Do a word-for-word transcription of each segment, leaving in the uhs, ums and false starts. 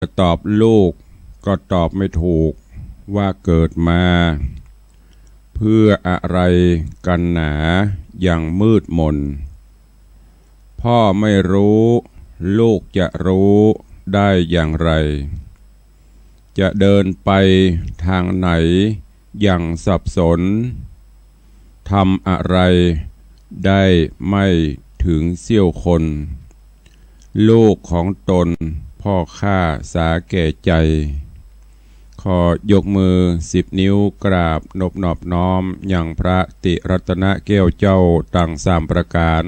จะตอบลูกก็ตอบไม่ถูกว่าเกิดมาเพื่ออะไรกั๋นหนา ยังมืดมน พ่อไม่รู้ ลูกจะรู้ได้อย่างไร จะเดินไปทางไหนยังสับสน ทำอะไรได้ไม่ถึงเสี้ยวคน ลูกของตนพ่อข้าสาแก่ใจ ขอยกมือสิบนิ้วกราบนบนอบน้อมยังพระติรัตนแก้วเจ้าตังสามประก๋าน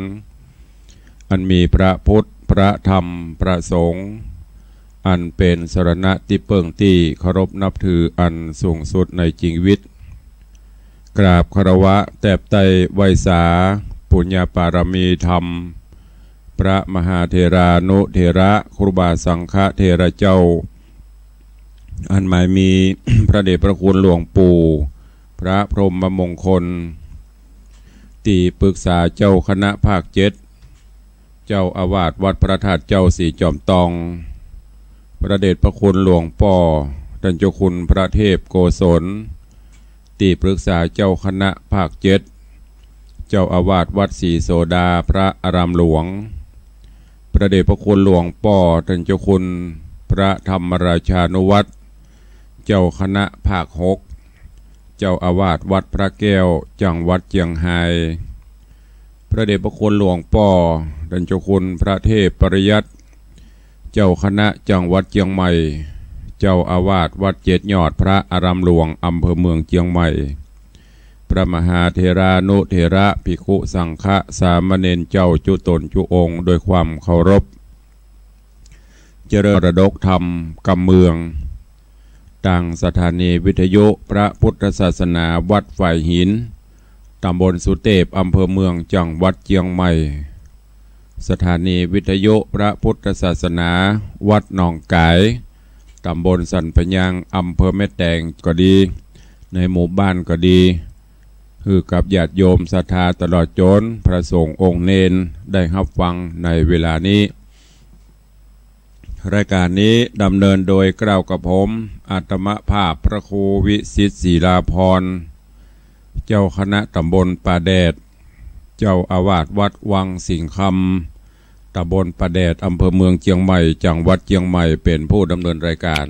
อันมีพระพุทธ พระธรรม พระสงฆ์ อันเป๋นสรณะตี้เปิ้งตี้เคารพนับถืออันสูงสุดในจีวิต กราบคารวะแตบไต้ไหว้สาปุญญปารมีธรรม พระมหาเถรานุเถระ ครูบาสังฆเถระเจ้า อันหมายมี พระเดชพระคุณหลวงปู่ พระพรหมมงคล ตี้ปรึกษาเจ้าคณะภาคเจ็ด เจ้าอาวาสวัดพระธาตุเจ้าสีจอมตอง พระเดชพระคุณหลวงป้อ ต้านเจ้าคุณพระเทพโกศล ตี้ปรึกษาเจ้าคณะภาคเจ็ด เจ้าอาวาสวัดศรีโสดาพระอารามหลวง พระเดชพระคุณหลวงป้อ ต้านเจ้าคุณพระธรรมราชานุวัฒน์ เจ้าคณะภาคหก เจ้าอาวาสวัดพระแก้ว จังหวัดเจียงฮาย พระเดชพระคุณหลวงป้อ ต้านเจ้าคุณพระเทพปริยัติ เจ้าคณะจังหวัดเจียงใหม่ เจ้าอาวาสวัดเจ็ดยอดพระอารามหลวง อำเภอเมืองเจียงใหม่ พระมหาเถรานุเถระ ภิกขุสังฆะ สามเณรเจ้าจุ๊ต๋นจุ๊องค์ ด้วยความเคารพ เจริญมรดกธรรมกำเมือง ตางสถานีวิทยุพระพุทธศาสนาวัดฝายหิน ตำบลสุเตพ อำเภอเมือง จังหวัดเจียงใหม่ สถานีวิทยุพระพุทธศาสนาวัดหนองก๋าย ตำบลสันปะยาง อำเภอแม่แตงก็ดี ในหมู่บ้านก็ดี หื้อกับญาติโยมศรัทธาตลอดจ๋นพระสงฆ์องค์เณรได้ฮับฟังในเวลานี้ รายก๋านนี้ดำเนินโดยเกล้ากับผม อาตมาภาพพระครูวิสิทธิ์ ศิลาภรณ์ เจ้าคณะตำบลป่าแดด เจ้าอาวาสวัดวังสิงห์คำ ตำบลป่าแดด อำเภอเมืองเจียงใหม่ จังหวัดเจียงใหม่ เป๋นผู้ดำเนินรายก๋าน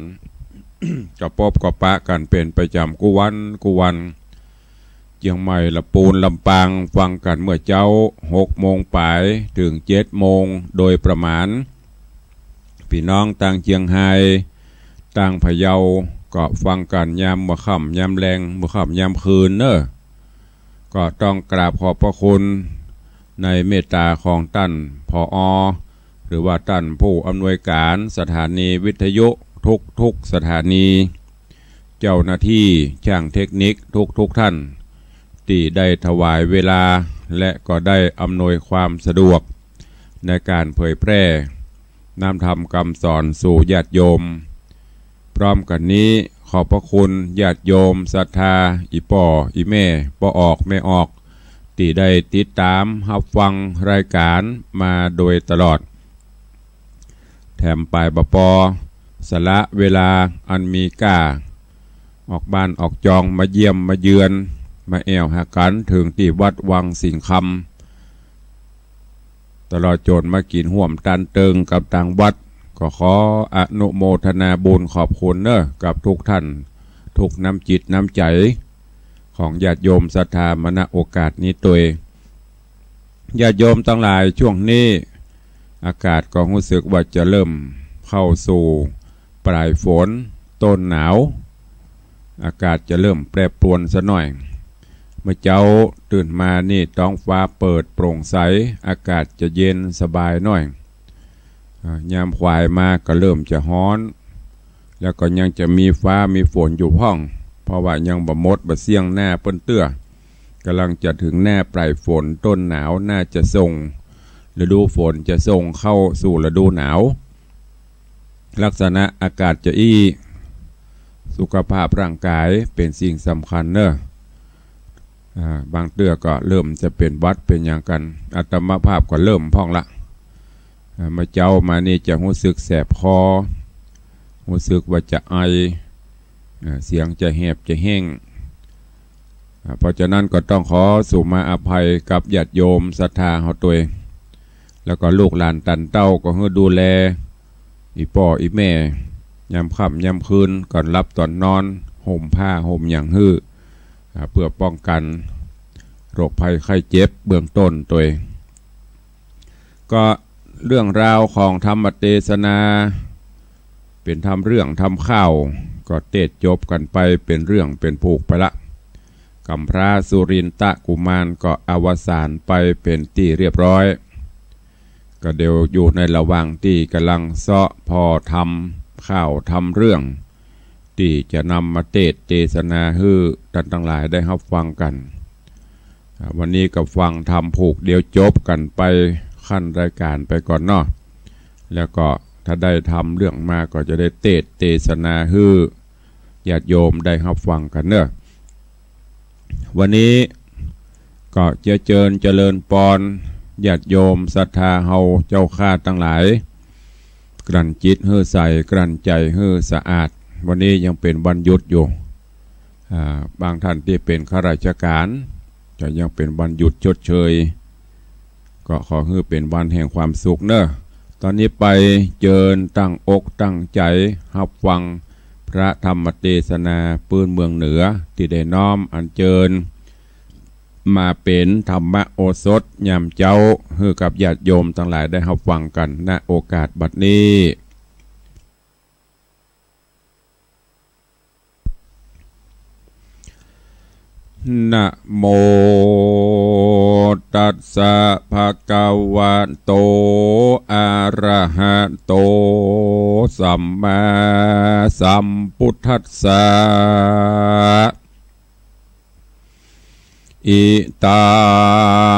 ก็ปบก็ปะกั๋นเป๋นประจ๋ำกู้วันกู้วัน เจียงใหม่ ละปูน ลำปาง ฟังกั๋นเมื่อเจ๊า หกโมงป๋าย เถิงเจ็ดโมง โดยประมาณ ปี้น้องตางเจียงฮาย ตางพะเยา ก็ฟังกั๋นยามเมื่อค่ำยามแลง เมื่อค่ำยามคืนเน่อ ก็ต้องกราบขอบพระคุณในเมตต๋าของต้าน ผอ หรือว่าต้านผู้อำนวยก๋านสถานีวิทยุทุกๆสถานี เจ้าหน้าตี้จ้างเทคนิคทุกๆท่าน ตี้ได้ถวายเวลา และก็ได้อำนวยความสะดวกในก๋านเผยแพร่น้ำธรรมกำสอนสู่ญาติโยม พร้อมกั๋นนี้ขอบพระคุณญาติโยมศรัทธา อี่ป้ออี่แม่ ป้อออกแม่ออก ตี้ได้ติดต๋ามฮับฟังรายก๋านมาโดยตลอด แถมป๋ายบ่ปอ สละเวลาอันมีก้า ออกบ้านออกจองมาเยี่ยมมาเยือน มาแอ่วหากั๋นเถิงตี้วัดวังสิงห์คำ ตลอดจ๋นมากิ๋นฮ่วมตานเติงกับตางวัด ก็ขออนุโมทนาบุญขอบคุณเน่อ กับทุกท่าน ทุกน้ำจิตน้ำใจ๋ของญาติโยมศรัทธามา ณ โอกาสนี้ตวย ญาติโยมตังหลาย ช่วงนี้อากาศก็ฮู้สึกว่าจะเริ่มเข้าสู่ปลายฝนต้นหนาว อากาศจะเริ่มแปรปรวนสักหน่อย เมื่อเจ๊าตื่นมานี่ท้องฟ้าเปิดโปร่งใส อากาศจะเย็นสบายหน่อย อ่า ยามขวายมาก็เริ่มจะฮ้อน แล้วก็ยังจะมีฟ้ามีฝนอยู่พ่อง เพราะว่ายังบ่หมดบ่เสี้ยงหน้าเปิ้นเตื้อ ก่ำลังจะเถิงหน้าปลายฝนต้นหนาว น่าจะส่งฤดูฝนจะส่งเข้าสู่ฤดูหนาว ลักษณะอากาศจะอี้ สุขภาพร่างกายเป๋นสิ่งสำคัญเน่อ อ่า บางเตื้อก็เริ่มจะเป๋นหวัดเป๋นหยังกั๋น อาตมาภาพก็เริ่มพ่องละ อ่า เมื่อเจ๊ามานี่จะฮู้สึกแสบคอ ฮู้สึกว่าจะไอ อ่า เสียงจะแหบจะแห้ง อ่า เพราะฉะนั้นก็ต้องขอสุมาอภัยกับญาติโยมศรัทธาเฮาตวย แล้วก็ลูกหลานตันเต้าก็หื้อดูแล อี่ป้ออี่แม่ ยามค่ำยามคืน ก่อนหลับตอนนอน ห่มผ้าห่มหยังหื้อ อ่า เพื่อป้องกันโรคภัยไข้เจ็บเบื้องต้นตวย ก็เรื่องราวของธรรมเตสนา เป๋นธรรมเรื่องธรรมคาว ก็เตศน์จบกั๋นไปเป๋นเรื่องเป๋นผูกไปละ ก๋ำพร้าสุรินทกุมารก็อวสานไปเป๋นตี้เรียบร้อย ก็เดี๋ยวอยู่ในระหว่างตี้ก่ำลังเซาะผ่อธรรมคาวธรรมเรื่อง ตี้จะนำมาเตสน์เตสนาหื้อต้านตังหลายได้ฮับฟังกั๋น อ่า วันนี้ก็ฟังธรรมผูกเดียวจบกั๋นไปขั้นรายก๋านไปก่อนเนาะ แล้วก็ถ้าได้ธรรมเรื่องมาก็จะได้เตสน์เตสนาหื้อญาติโยมได้ฮับฟังกั๋นเนาะ วันนี้ก็จะเจิญเจริญปอนญาติโยมศรัทธาเฮาเจ้าข้าตังหลาย กลั่นจิตหื้อใส กลั่นใจ๋หื้อสะอาด วันนี้ยังเป๋นวันหยุดอยู่ อ่า บางต้านตี้เป๋นข้าราชก๋าน จะยังเป๋นวันหยุดชดเชย ก็ขอหื้อเป๋นวันแห่งความสุขเนาะ ต๋อนนี้ไปเจิญตั้งอกตั้งใจ๋ฮับฟังพระธรรมเตสนาปื้นเมืองเหนือ ตี้ได้น้อมอัญเจิญมาเป๋นธรรมโอสถยามเจ๊า หื้อกับญาติโยมตังหลายได้ฮับฟังกั๋น ณ โอกาสบัดนี้ นะโมตัสสะ ภะคะวะโต อะระหะโต สัมมาสัมพุทธัสสะ อิตั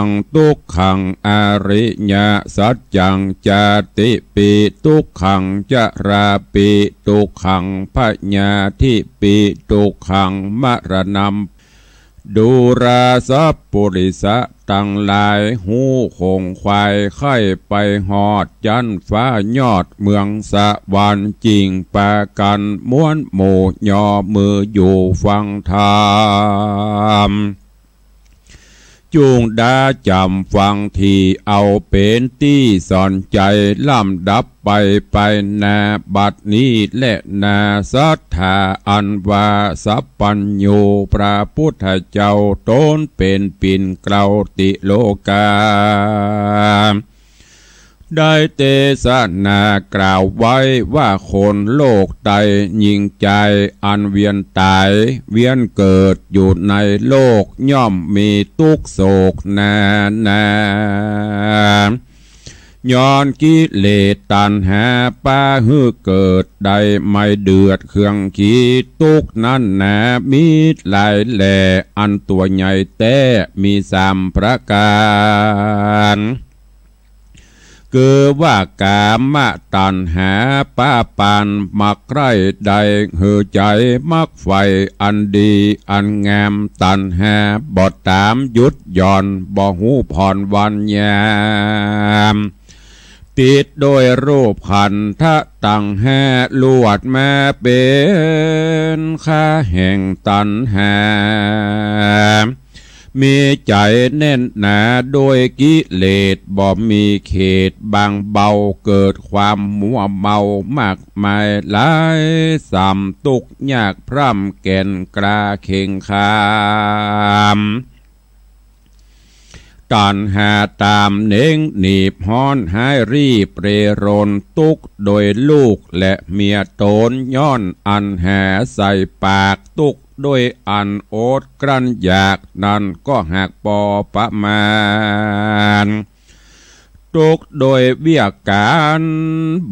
ง ทุกขัง อริยสัจจัง ชาติปิ ทุกขัง ชราปิ ทุกขัง พยาธิปิ ทุกขัง มรณัม ดูราสัปปุริสะตังหลาย ฮู้ขงไขว่ใค่ไปฮอดจั๊นฟ้ายอดเมืองสวรรค์ จิ่งปากั๋นม้วนหมู่ยอมืออยู่ฟังธรรม จุ่งดาจ๋ำฟัง ตี้เอาเป๋นตี้สนใจ๋ ลำดับไปไปหน้าบัดนี้แลนา ศรัทธาอันว่าสัพพัญญูพระพุทธเจ้า ต๋นเป๋นปิ่นเกล้าติโลกา ได้เตสนากล่าวไว้ว่า คนโลกไตยิ่งจายอันเวียนต๋ายเวียนเกิดอยู่ในโลก ย่อมมีตุ๊กข์โศกนานา ย้อนกิเลสตัณหาปาหื้อเกิดได้ ไม่เดือดเคืองขี ตุ๊กข์นั้นหนามีหลายแหล่ อันตั๋วใหญ่แต๊มีสามประก๋าน คือว่ากามตัณหา ปาปานมักใคร่ได้หื้อใจ๋ มักใฝ่อันดีอันงาม ตัณหาบ่ต๋ามหยุดหย่อน บ่ฮู้ผ่อนวันยาม ติดโดยรูปขันธะตังห้า ลวดมาเป๋นข้าแห่งตัณหา มีใจ๋แน่นหนาโดยกิเลส บ่มีเขตบางเบา เกิดความมัวเมามากมายหลายส่ำ ตุ๊กข์ยากพร่ำแก่นกล้าเข่งขาม ตัณหาต๋ามเหน็งหนีบฮ้อนฮ้ายรีบเร่ร่อน ตุ๊กข์โดยลูกและเมียต๋น ย้อนอันหาใส่ปาก ตุ๊กข์โดยอันอดกลั้นอยาก นั้นก็หากปอประมาณ ตุ๊กข์โดยเวียกก๋าน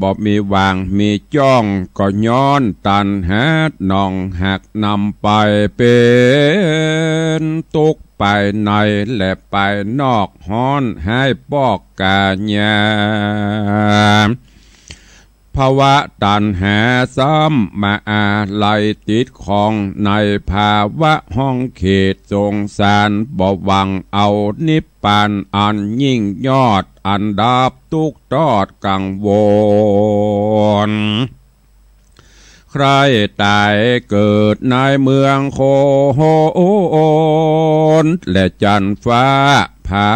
บ่มีว่างมีจ้อง ก็ย้อนตัณหาหนอง หากนำไปเป๋นตุ๊กข์ภายในและภายนอก ฮ้อนฮ้ายปอกกายา ภวะตัณหาซ้ำมาอาลัยติดข้อง ในภาวะห้องเขตสงสาร บ่หวังเอานิพพานอันยิ่งยอด อันดับตุ๊กข์ทอดกังวล ใคร่ต๋ายเกิดในเมืองโคน และจันฟ้า ผา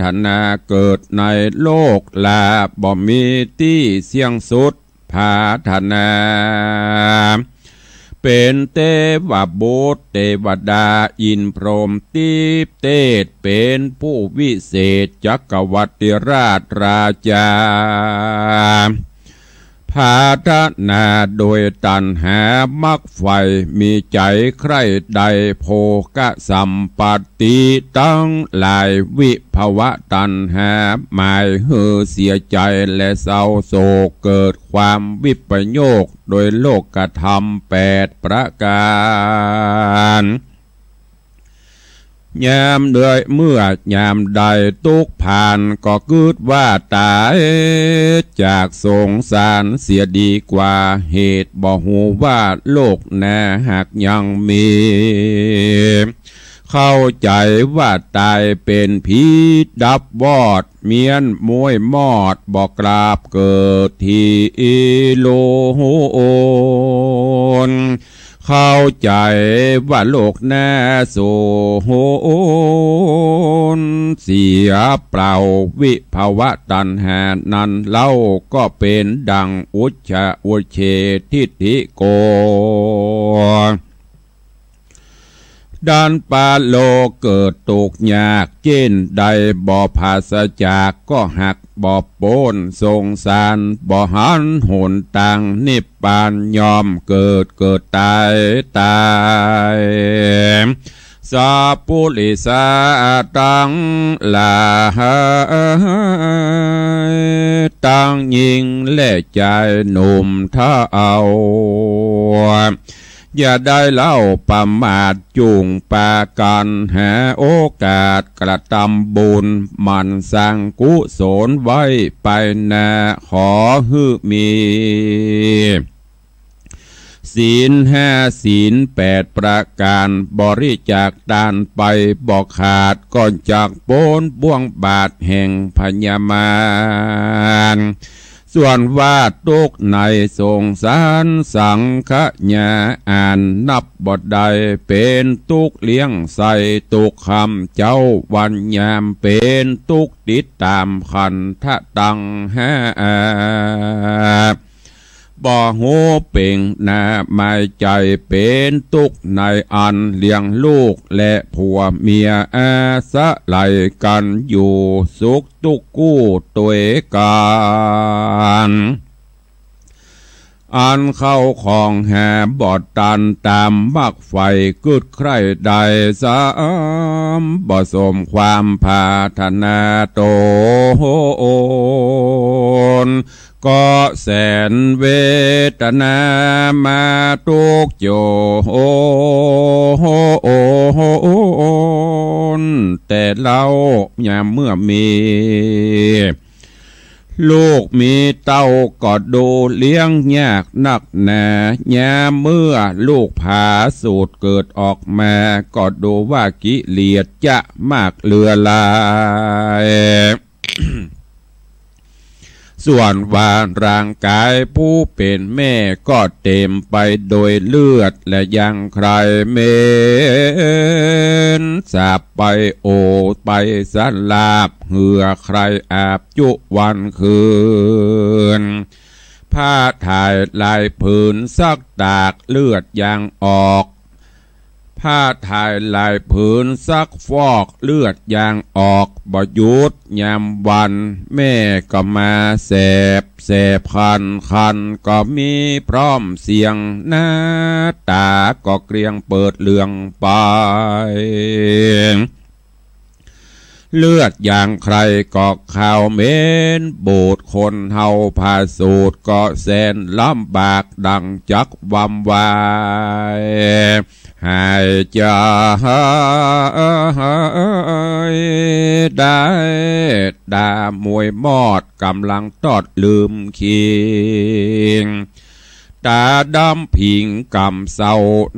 ถนาเกิดในโลกลา บ่มีตี้เสี้ยงสุด ผาถนา เป๋นเตวบุตรเตวดาอินทร์พรหมทิเตศ เป๋นผู้วิเศษจักรวรรดิราชราจา ผาถนาโดยตัณหามักใฝ่ มีใจ๋ใคร่ใด่โภคสัมปัตติตังหลาย วิภวตัณหาหมายหื้อเสียใจ๋และเศร้าโศก เกิดความวิปโยคโดยโลกธรรมแปดประก๋าน ยามใดเมื่อยามใดตุ๊กข์ผ่านก็กึ๊ดว่าต๋าย จากสงสารเสียดีกว่า เหตุบ่ฮู้ว่าโลกหน้าหากยังมี เข้าใจ๋ว่าต๋ายเป๋นผีดับวอด เมี้ยนม้วยมอดบ่กราบเกิดตี้ลูน เข้าใจ๋ว่าโลกหน้าสูญเสียเปล่า วิภวตัณหานั้นเล่าก็เป๋นดั่งอุจฉาอุจเฉทิฏฐิโก ดันปาโลเกิดตุ๊กข์ยาก เจ้นใดบ่ผาศจากก็หากบ่ป๊นสงสาร บ่หันหนตางนิพพาน ย่อมเกิดเกิดต๋ายต๋าย สัพปุริสาตังหลาย ตังญิงและจายหนุ่มเฒ่า อย่าได้เล่าประมาท จุ่งปากั๋นหาโอกาสกระตำบุญ หมั่นสร้างกุศลไว้ไปหน้า ขอหื้อมี ศีลห้าศีลแปดประก๋าน บริจาคต๋านไปบ่ขาด ก็จักป๊นบ่วงบาตรแห่งพญามาร ส่วนว่าตุ๊กข์ในสงสารสังขยา อันนับบ่ได้ เป๋นตุ๊กข์เลี้ยงใส้ตุ๊กข์ค่ำเจ๊าวันยาม เป๋นตุ๊กข์ติดต๋ามขันธะตังห้า บ่ฮู้เป๋งหน้าหมายใจ๋ เป๋นตุ๊กข์ในอันเลี้ยงลูกและผัวเมียอาศัยกั๋นอยู่ สุขตุ๊กข์กู้ตวยกั๋น อันเข้าของหาบ่ตันต๋ามมักใฝ่ กึ๊ดใคร่ได้สมบ่สมความผาถนาต๋น ก็แสนเวทนามาตุ๊กข์โจน แต่เล่ายามเมื่อมี ลูกมีเต้าก็ดูเลี้ยงยากนักหนา ยามเมื่อลูกผาสูดเกิดออกมา ก็ดูว่ากิเลสจะมากเหลือหลาย ส่วนว่าร่างก๋ายผู้เป๋นแม่ก็เต๋มไปโดยเลือด และยังใคร่เหม็นสาบไปโอไปสลาบ เหื่อใคร่อาบจุวันคืน ผ้าถ่ายหลายผืนซักตากเลือดยางออก ผ้าถ่ายหลายผืนซักฟอกเลือดยางออก บ่หยุดยามวัน แม่ก็มาแสบ แสบคัน คันก็มีพร้อมเสียง หน้าต๋าก็เกลี้ยงเปิดเหลืองไป เลือดยางใคร่ก็คาวเหม็นบูด คนเฮาผาสูดก็แสนลำบาก ดั่งจักวำวาย หายใจ๋ได้ ต๋าม้วยมอดก๋ำลังตอดลืมคิง ต๋าดำผิงก๋ำเศร้า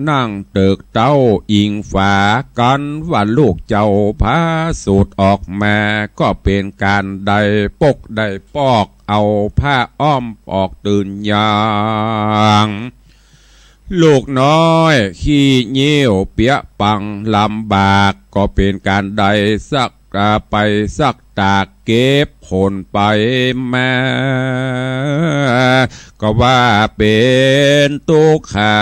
นั่งเติกเต้าอิงฝากั๋น ว่าลูกเจ้าผาสูดออกมา ก็เป๋นก๋านได้ปกได้ปอก เอาผ้าอ้อมปอกตื่นยัง ลูกน้อยขี้เยี่ยวเปียะปังลำบาก ก็เป๋นก๋านได้สัก อ่า ไปสักตากเก็บผลไปมา ก็ว่าเป๋นตุ๊กขา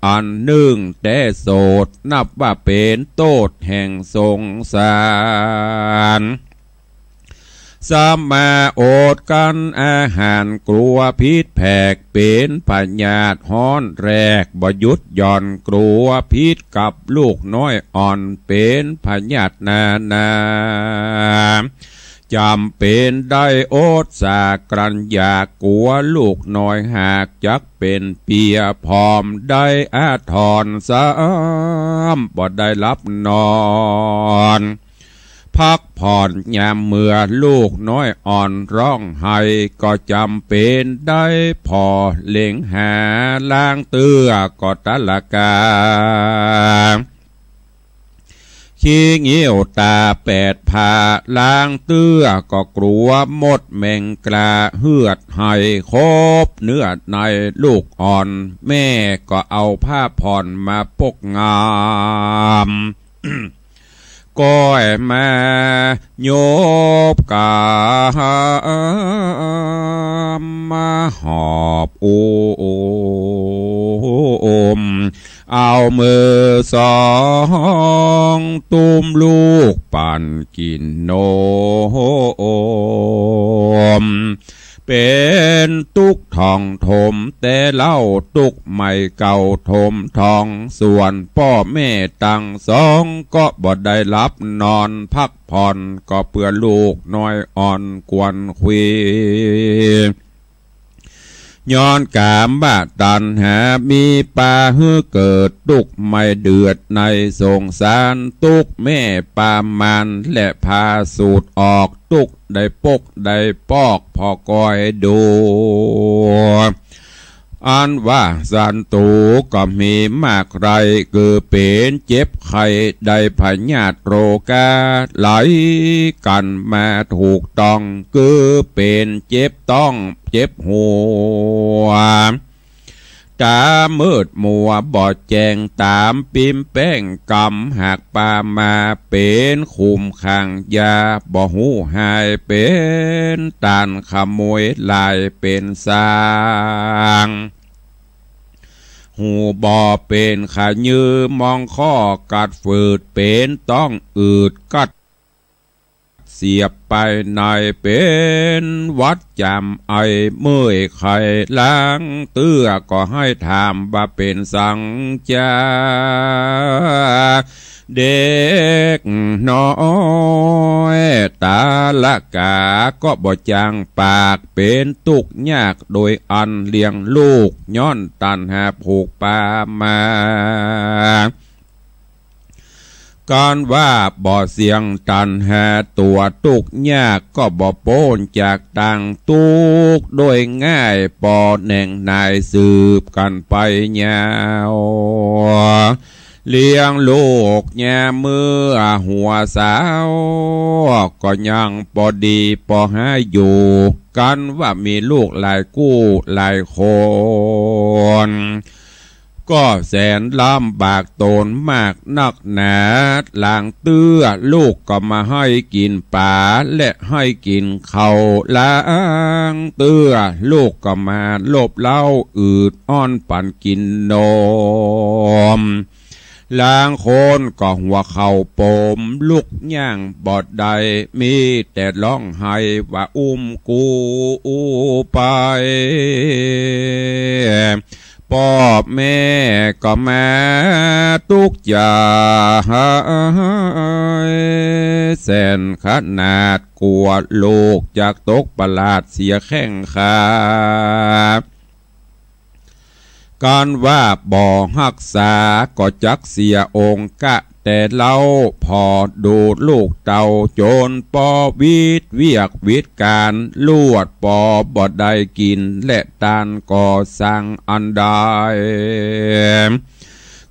อันนึ่ง แต่โสดนับว่าเป๋นโต้ษแห่งสงสาร สมาอดกั๋นอาหาร กั๋วผิดแผก เป๋นพยาธิฮ้อนแรกบ่หยุดหย่อน กั๋วผิดกับลูกน้อยอ่อน เป๋นพยาธินานา จ๋ำเป๋นได้อดสากรัญญา กั๋วลูกน้อยหากจักเป๋นเปีย ผอมได้อาทรซ้ำ บ่ได้หลับนอน พักผ่อนยามเมื่อ ลูกน้อยอ่อนร้องไห้ ก็จ๋ำเป๋นได้ผ่อเล็งหา ล้างเตื้อก็ตะละกา ขี้เยี่ยวต๋าแปดผา ล้างเตื้อก็กั๋วมดแมงกลา เฮือดไหลครบเนื้อใน ลูกอ่อนแม่ก็เอาผ้าผ่อนมาปกงาม ก้อยมาโยบก๋ำ มาหอบอุ้ม เอามือสองตุ้มลูกปั๋นกิ๋นนม เป๋นตุ๊กท้องถมแต่เล่า ตุ๊กใหม่เก่าถมท้อง ส่วนป้อแม่ตังสอง ก็บ่ได้หลับนอนพักผ่อน ก็เปื้อลูกน้อยอ่อนกวนควี ย้อนก๋ามตัณหามีปาหื้อเกิด ตุ๊กใหม่เดือดในสงสาร ตุ๊กแม่ปามานและผาสูดออก ตุ๊กได้ปกได้ปอกผ่อก้อยดู อันว่าศัตรู๋ก็มีมากราย คือเป๋นเจ็บไข้ได้พยาธิโรคา ไหลกั๋นมาถูกต้อง คือเป๋นเจ็บต๊องเจ็บหัว ต๋ามืดมัวบ่แจ้ง ต๋ามปิ๊มแป้งกำ หากปามาเป๋นขุมขังยา บ่ฮู้หายเป๋นต้านขโมยลายเป๋นสาง หูบ่เป๋นขะยือมองข้อกัดฝืด เป๋นต๊องอืดกัดเสียบไปใน เป๋นหวัดจ๋ำไอเมื่อยไข้ ล้างเตื้อก็หื้อถามว่าเป๋นสังจา เด็กน้อยต๋าละกา ก็บ่จางปาก เป๋นตุ๊กยากโดยอันเลี้ยงลูก ย้อนตัณหาผูกปามา ก๋านว่าบ่เสี้ยงตัณหา ตั๋วตุ๊กยากก็บ่ป๊นจากตางตุ๊กโดยง่าย ป้อแหน่งนายสืบกั๋นไปยาว เลี้ยงลูกยามเมื่อหัวสาว ก็ยังปอดีปอหาอยู่ กั๋นว่ามีลูกหลายกู้หลายคน ก็แสนลำบากต๋นมากนักหนา หลังเตื้อลูกก็มาหื้อกิ๋นป๋า และหื้อกิ๋นข้าว หลังเตื้อลูกก็มาลบเล้าอืดอ้อนปั๋นกิ๋นนม ลางคนก็หัวเข่าปม ลุกย่างบ่ได้ มีแต่ฮ้องไห้ว่าอุ้มกูไป ป้อแม่ก็มาตุ๊กใจ๋ แสนขนาด กั๋วลูกจักตกปลาดเสียแข้งขา กั๋นว่าบ่ฮักษาก็จักเสียองค์กะแต่เล่า ผ่อดูลูกเต้าจ๋นปอหวิดเวียกหวิดก๋าน ลวดปอบ่ได้กิ๋นและตานก่อสร้างอันใด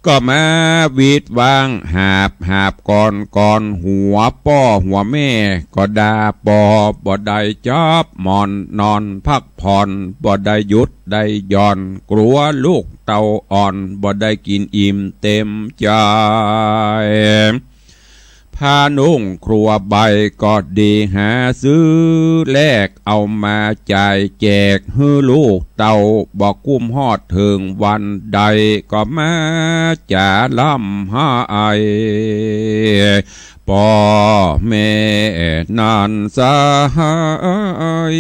ก็มาวิดวางหาบ หาบก่อนก่อน หัวป้อหัวแม่ก็ด่าป้อ บ่ได้จับหมอนนอนพักผ่อน บ่ได้หยุดได้หย่อน กลัวลูกเต้าอ่อน บ่ได้กิ๋นอิ่มเต็มใจ๋ ผ้านุ่งครัวใบก็ดีหาซื้อแลก เอามาจ่ายแจกหื้อลูกเต้า บ่กุ้มฮอดเถิงวันใด ก็มาจ๋าร่ำไห้ป้อแม่นั้นสาย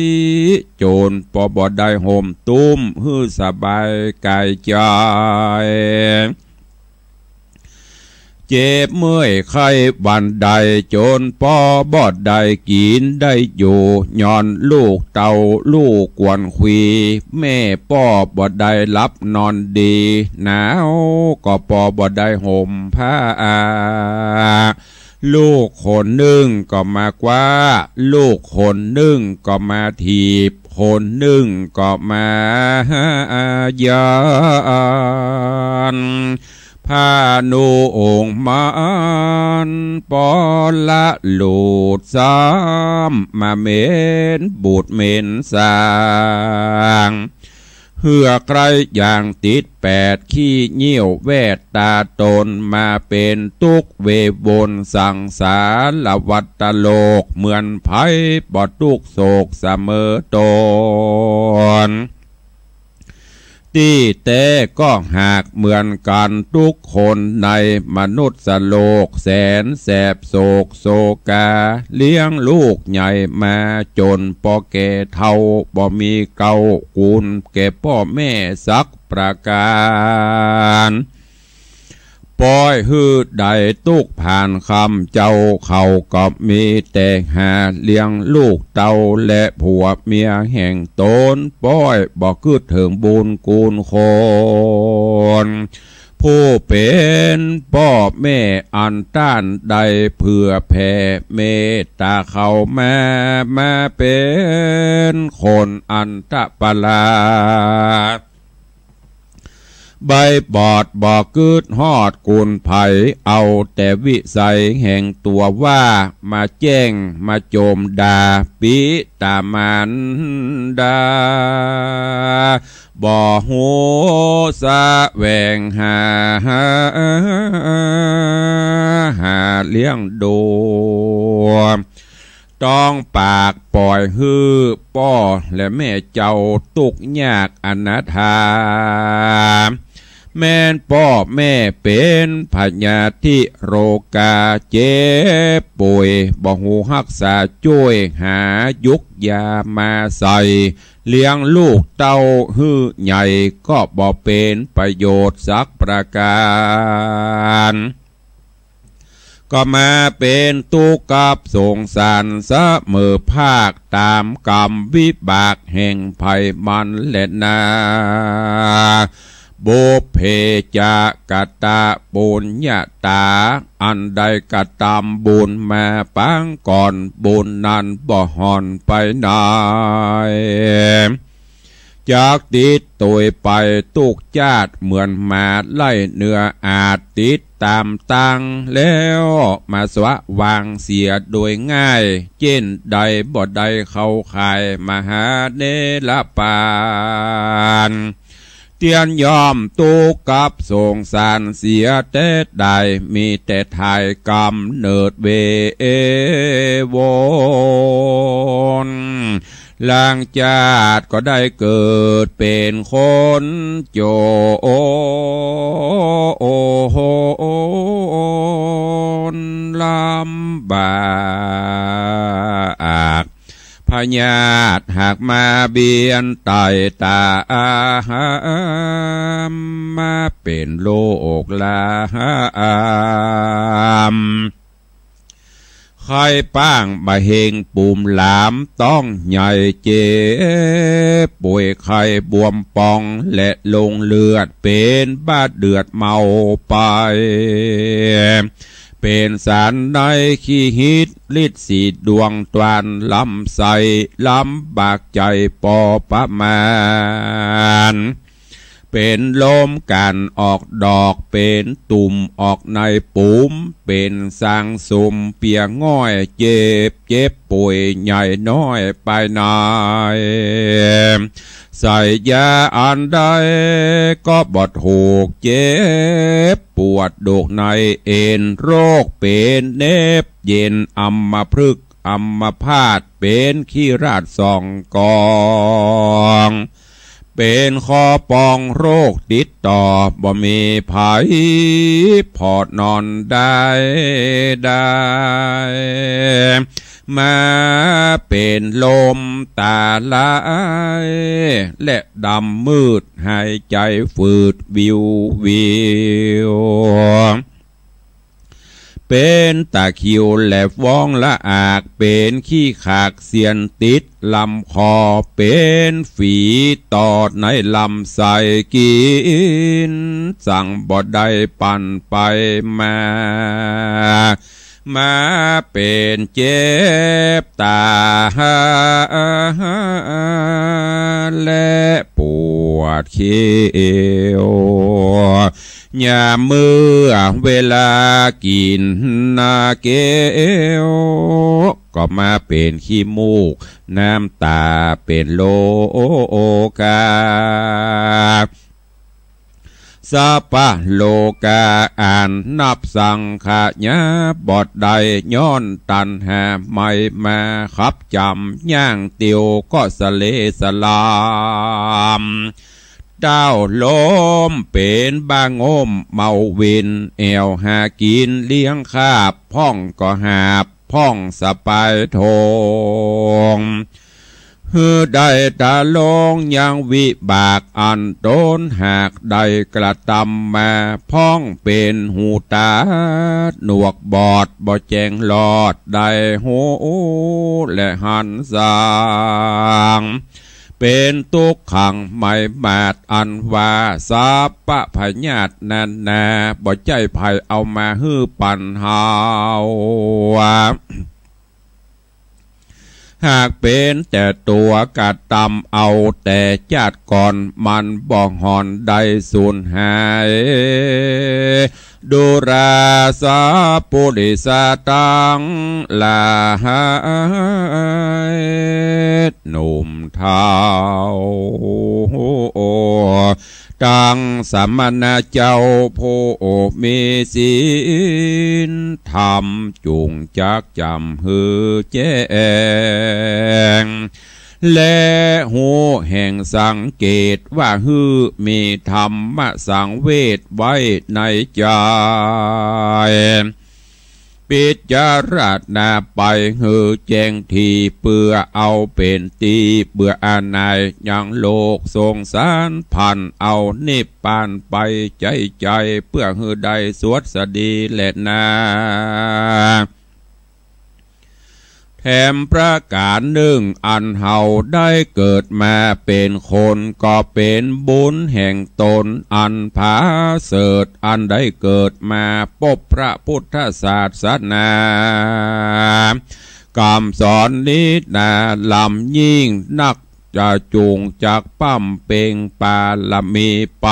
จนป้อบ่ได้ห่มตุ้มหื้อสบายก๋ายใจ๋ เจ็บเมื่อยไข้วันใด จนป้อบ่ได้กิ๋นได้อยู่ ย้อนลูกเต้าลูกกวนขวี แม่ป้อบ่ได้หลับนอนดี หนาวก็ป้อบ่ได้ห่มผ้า ลูกคนนึ่งก็มากว้า ลูกคนนึ่งก็มาถีบ คนนึ่งก็มาย้าน ผ้านุ่งมันป้อละหลุดซ้ำ มาเหม็นบูดเหม็นสาง เหื่อใคร่อย่างติดแปด ขี้เยี่ยวแวดต๋าต๋น มาเป๋นตุ๊กข์เววนสังสารวัฏโลก เหมือนภัยบ่ทุกข์โศกเสมอต๋น ตี้แต๊ก็หากเหมือนกั๋นทุกคนในมนุษย์โลก แสนแสบโศกโศกา เลี้ยงลูกใหญ่มาจนป้อแก่เฒ่า บ่มีเก๊ากูลแก่ป้อแม่สักประก๋าน ป้อยหื้อได้ตุ๊กข์ผ่านค่ำ เจ้าเขาก็มีแต่หาเลี้ยงลูกเต้าและผัวเมียแห่งต๋น ป้อยบ่กึ๊ดเถิงบุญกูลคน ผู้เป๋นป้อแม่อันต้านได้เผื่อแผ่เมตต๋าเขามา มาเป๋นคนอันตะปะลา ใบ้บอดบ่กึ๊ดฮอดกูลใผ เอาแต่วิสัยแห่งตั๋วว่า มาแจ้งมาโจมด่าปิตามารดา บ่ฮู้แสวงหา หาเลี้ยงดู ต้องปากป้อยหื้อป้อและแม่เจ้าตุ๊กข์ยากอนาถา แม่นป้อแม่เป๋นพยาธิโรคา เจ็บป่วยบ่ฮู้ฮักษาจ้วย หายุกยามาใส่ เลี้ยงลูกเต้าหื้อใหญ่ ก็บ่เป๋นประโยชน์สักประก๋าน ก็มาเป๋นตุ๊กข์กับสงสารเสมอภาค ต๋ามกรรมวิบากแห่งใผมันแลนา บุพเพจะกตปุญญาตา อันได้กระตำบุญมาปางก่อน บุญนั้นบ่ห่อนไปไหน จักติดตวยไปตุ๊กชาติ เหมือนหมาไล่เนื้ออาด ติดต๋ามตังแล้วมาสวะวางเสียโดยง่าย เจ้นใดบ่ได้เข้าข่ายมหาเนรปาน เตียนย่อมตุ๊กข์กับสงสารเสียแต๊ได้ มีแต่ถ่ายกำเนิดเววน ลางชาติก็ได้เกิดเป๋นคนจนลำบาก พยาธิหากมาเบียดไต่ต๋าม มาเป๋นโรคลาม ไข้ป้างบ่าเฮงปูมหลาม ต๊องใหญ่เจ็บป่วย ไข้บวมป่องและลงเลือด เป๋นบ้าเดือดเมาไป เป๋นสารในขี้หิด ฤทธิ์สีดวงตวานลำไส้ ลำบากใจ๋ปอประมาณ เป๋นลมก๋านออกดอก เป๋นตุ่มออกใน ปุ๋มเป๋นซางสุม เปียง่อยเจ็บ เจ็บป่วยใหญ่น้อยไปใน ใส่ยาอันใดก็บ่ถูก เจ็บปวดโดกในเอ็น โรคเป๋นเน็บเย็น อัมพฤกษ์อัมพาต เป๋นขี้ราดสองกอง เป๋นข้อปองโรคติดต่อ บ่มีใผผ่อนอนได้ ได้ มาเป๋นลมต๋าลาย และดำมืดหายใจ๋ฝืดวิววิว เป๋นตะคริวแหลบว้องละอาก เป๋นขี้ขากเสี้ยนติดลำคอ เป๋นฝีต่อในลำไส้กิ๋นสังบ่ได้ ปั่นไปมา มาเป๋นเจ็บต๋า และปวดเขี้ยว ยามเมื่อเวลากิ๋นนาเก๊ว ก็มาเป๋นขี้มูก น้ำต๋าเป๋นโลกา สัพพะโลกาอันนับสังขยาบ่ได้ ย้อนตัณหาใหม่มาขับจำ ย่างเตียวก็สะเลสะลาม เต้าลมเป๋นบ้าโง่มเมาวิน แอ่วหากิ๋นเลี้ยงคาบ พ่องก็หาบ พ่องสะปายโถง หื้อได้ตะลงยังวิบากอันต๋นหากได้กระตำมา พ่องเป๋นหูต๋าหนวกบอด บ่แจ้งลอดได้ฮู้และหันสาง เป๋นตุ๊กขังไหม้หมาด อันว่าสัพพะพยาธินานา บ่ใจ้ใผเอามาหื้อปั๋นเฮา หากเป๋นแต่ตั๋วกระตำเอาแต่จาติก่อน มันบ่หอนได้สูญหาย ดูราสะปุริสะตังหลาย หนุ่มเฒ่า ตังสมณะเจ้าผู้มีศีลธรรม จุ่งจักจ๋ำหื้อแจ้ง และฮู้แห่งสังเกตว่าหื้อมีธรรมสังเวชไว้ในใจ๋ ปิจารณาไปหื้อแจ้งที เปื้อเอาเป๋นตี้เปื้ออาลัยยังโลกสงสาร พันเอานิพพานไปใจ๊ใจ๋ เปื้อหื้อได้สวัสดีแลนา แถมประก๋านนึ่ง อันเฮาได้เกิดมาเป๋นคน ก็เป๋นบุญแห่งต๋นอันผาเสริฐ อันได้เกิดมาปบพระพุทธศาสนา กำสอนนี้นาล้ำยิ่งนัก จะจุ่งจักบำเพ็งปารมีไป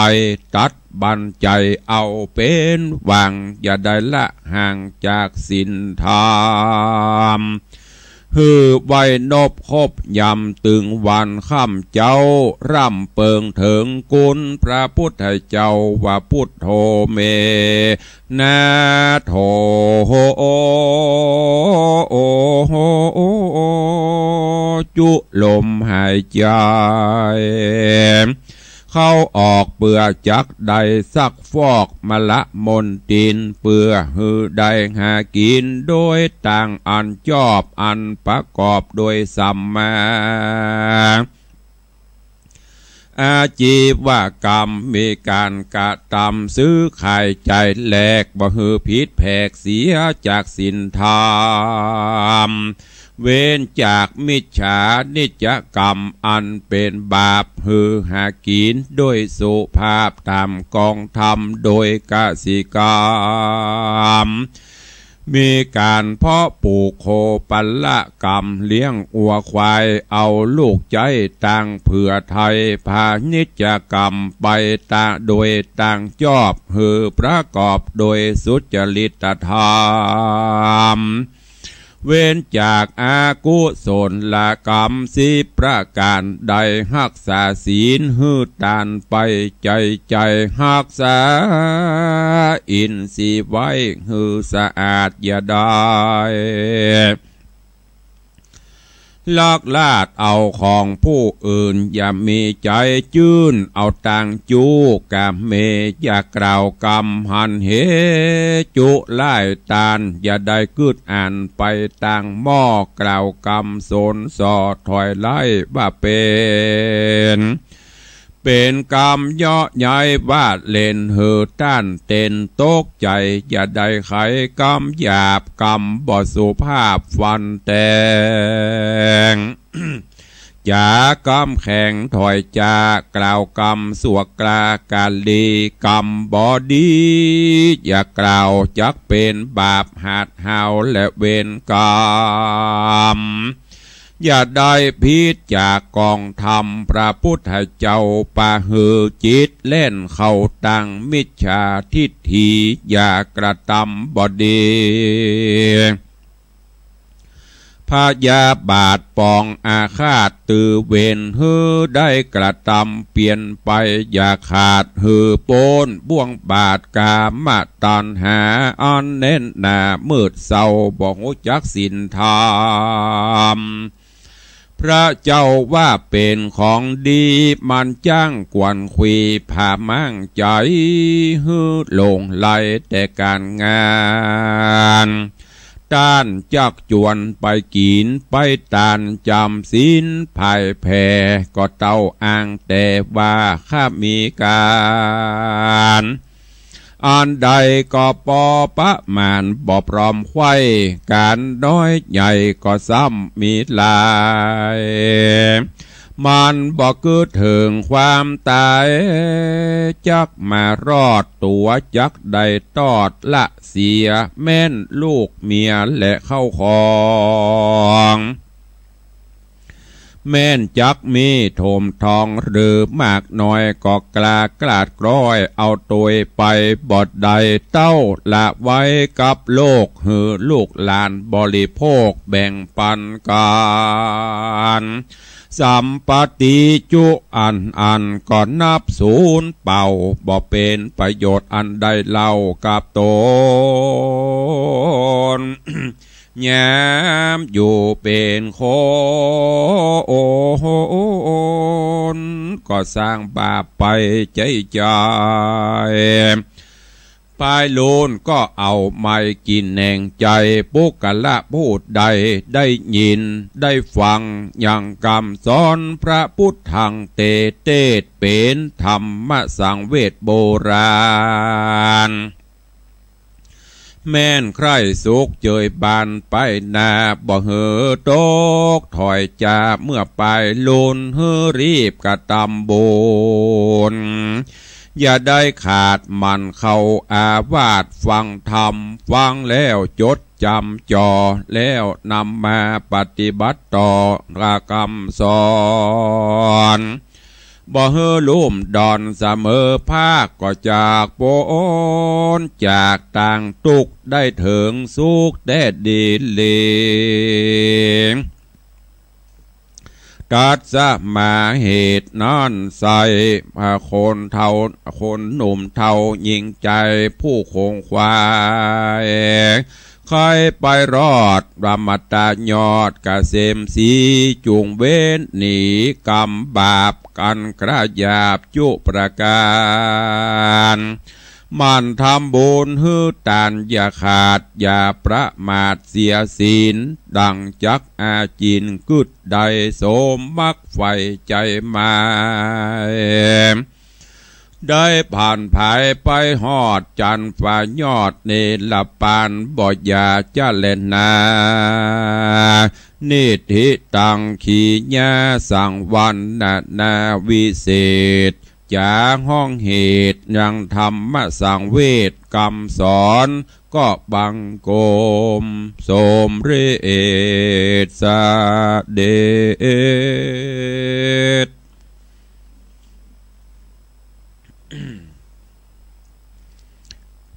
ตัดบั้นใจ๋เอาเป๋นหวัง อย่าได้ละห่างจากศีลธรรม หื้อไว้นบครบยำ ตึงวันค่ำเจ๊า ร่ำเปิงเถิงคุณพระพุทธเจ้า ว่าพุทโธเม นะโธ จุลมหายใจ๋เข้าออก เปื้อจักได้ซักฟอกมละมลทิน เปื้อหื้อได้หากิ๋นโดยตางอันจอบ อันประกอบโดยสัมมา อาชีวกรรม มีก๋านกระตำซื้อขายจ่ายแลก บ่หื้อผิดแผกเสียจากศีลธรรม เว้นจากมิจฉานิจกรรมอันเป๋นบาป หื้อหากิ๋นโดยสุภาพต๋ามกองธรรมโดยกสิกรรม เ มีก๋านเพาะปลูกโคปละกรรม เลี้ยงวัวควายเอาลูกใจ๊ ตางเผื่อไถ่พาณิชยกรรมไปตาง โดยตางจอบ หื้อประกอบโดยสุจริตธรรม เว้นจากอกุศลกรรมสิบประก๋าน ได้ฮักษาศีลหื้อตานไปใจ๋ๆ ฮักษาอินทรีย์ไว้หื้อสะอาด อย่าได้ลักลาดเอาของผู้อื่น อย่ามีใจ๋จื้นเอาตางจู้ กาเม อย่ากล่าวกำหันเหจุร้ายตาน อย่าได้กึ๊ดอ่านไปตางหม้อ กล่าวกำสนส่อถอยไล่ว่าเป๋น เป๋นกำเยาะเย้ยว่าเล่น หื้อต้านเต้นตกใจ๋ อย่าได้ใค่กำหยาบ กำบ่สุภาพฟันแตง จ๋ากำแข็งถอยจาก กล่าวกำสวกกล้ากาลี กำบ่ดีอย่ากล่าว จักเป๋นบาปหาดหาวและเวรกรรม อย่าได้ผิดจากกองธรรม พระพุทธเจ้าปะหื้อจิตแล่นเข้าตางมิจฉาทิฏฐิ อย่ากระตำบ่ดี พยาบาทปองอาฆาต ตือเวรหื้อได้กระตำเปลี่ยนไป อย่าขาดหื้อป๊นบ่วงบาปก๋ามตัณหา อันแน่นหนามืดเศร้า บ่ฮู้จักศีลธรรม พระเจ้าว่าเป๋นของดี มันจ้างกวนขวีผาม้างใจ๋ หื้อหลงใหลแต่ก๋านงาน ต้านจักจวนไปกิ๋นไปตาน จ๋ำศีลพ่ายแพ้ ก็เต้าอ้างแต่ว่าข้ามีก๋าน อันใดก็ปอประมาณบ่พร้อมไขว่ ก๋านน้อยใหญ่ก็ซ้ำมีหลาย มันบ่กึ๊ดเถิงความต๋าย จักมารอดตั๋วจักได้ตอดละเสีย แม่นลูกเมียและเข้าของ แม่นจักมีถมทองหรือมากน้อย ก็กล้ากลาดกล้อยเอาตวยไปบ่ได้ เต้าละไว้กับโลก หื้อลูกหลานบริโภคแบ่งปันกั๋น สัมปติจุอันอันก็นับสูญเปล่า บ่เป๋นประโยชน์อันใดเล่ากับตน ยามอยู่เป๋นคน ก็สร้างบาปไปใจ๋ใจ๋ ภายลูนก็เอาไม้กิ๋นแหนงใจ๋ ปุคคละผู้ใดได้ยินได้ฟังยังกำสอน พระพุทธังเตเตส เป๋นธรรมสังเวชโบราณ แม่นใคร่สุขเจยบานไปหน้า บ่หื้อตกถอยจ๋า เมื่อปายลูนหื้อรีบกระตำบุญ อย่าได้ขาดหมั่นเข้าอาวาสฟังธรรม ฟังแล้วจดจ๋ำจ่อ แล้วนำมาปฏิบัติต่อ กระกำสอน บ่หื้อลุ่มดอนเสมอภาค ก็จากป๊นจากตางตุ๊กข์ ได้เถิงสุขแต๊ดีหลี ตัสมาเหตุนั้นไส้ คนเฒ่า คนหนุ่มเฒ่าหญิงใจ๋ ผู้ขงขวาย ใค่ไปรอดอมตะยอดเกษมศรี จุ่งเว้นหนีกรรมบาป อันกระหยาบจุประก๋าน หมั่นทำบุญหื้อตานอย่าขาด อย่าประมาทเสียศีล ดังจักอาจินกึ๊ดได้สมมักใฝ่ใจ๋หมาย ได้ผ่านผายไปฮอดจันฟ้ายอดเนรปาน บ่อย่าจะแลนา นิทธิตัง ขีญาสังวรรณนาวิเศษ จ๋าฮ้องเหตุ ยังธรรมสังเวชกำสอน ก็บังคมสมเร็จเสด็จ